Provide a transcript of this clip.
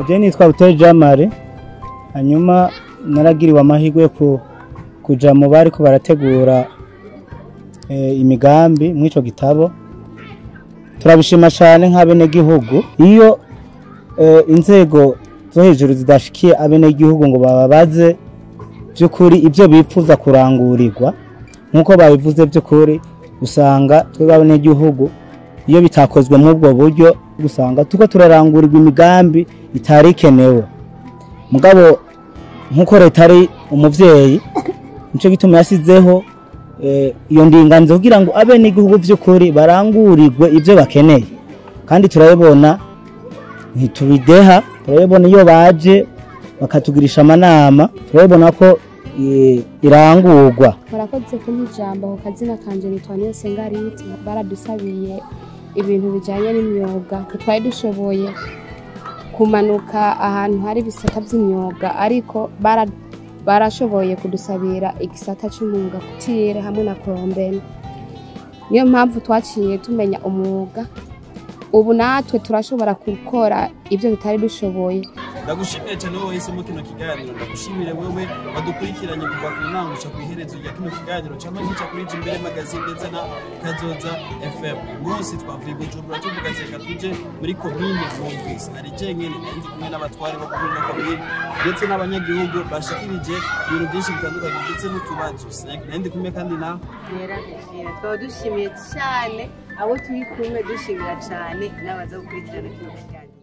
Je nitwa Butoyi Jean Marie, hanyuma naragiriwe amahirwe kuja mu bariko barategura imigambi mw'ico gitabo. Turabishima cyane nk'abenegihugu iyo inzego zo hejuru zidashikiye abenegihugu ngo bababaze by'ukuri ibyo bipfuza kurangurirwa, nk'uko babivuze by'ukuri usanga twebwe abenegihugu iyo bitakozwe muri ubwo buryo usanga tuko turarangurirwa imigambi itari ikenewe. Mugabo nk'uko leta ari umuvyeyi, nico gituma yasizeho iyo ndinganizo kugira ngo abenegihugu by'ukuri barangurirwe ibyo bakeneye. Kandi turabibona, ntitubideha, turabibona iyo baje bakatugirisha amanama, turabibona ko irangurwa. Murakoze kumpa ijambo. Ku kazina kanje nitwa Niyonsenga Rite. Baradusabiye ibintu bijanye n'imyuga, ntitwari dushoboye kumanuka ahantu hari ibisata vy'imyuga, ariko barashoboye kudusabira igisata c'umwuga couture hamwe na colombine. Niyo mpamvu twaciye tumenya umwuga, ubu natwe turashobora gukora ibyo tutari dushoboye. Ndagushimiye cyane wowe wahisemo kino kiganiro, ndagushimire wewe wadukurikiranye kuva ku ntango guca ku iherezo rya kino kiganiro cyangwa gica kuri Jimbere Magazine ndetse na Kazoza FM. Uyu munsi twavuye i Bujumbura tuvuga ati reka tuje muri komine Mungwi. Sinari jenyine, nari ndi kumwe n'abatware bo kuri ino komine ndetse n'abanyagihugu bashikirije ibintu byinshi bitandukanye ndetse n'utubazo. Nari ndi kumwe kandi na Yera Regina. Tukaba dushimiye cyane abo turi kumwe, dushimira cyane n'abaza gukurikirana kino kiganiro.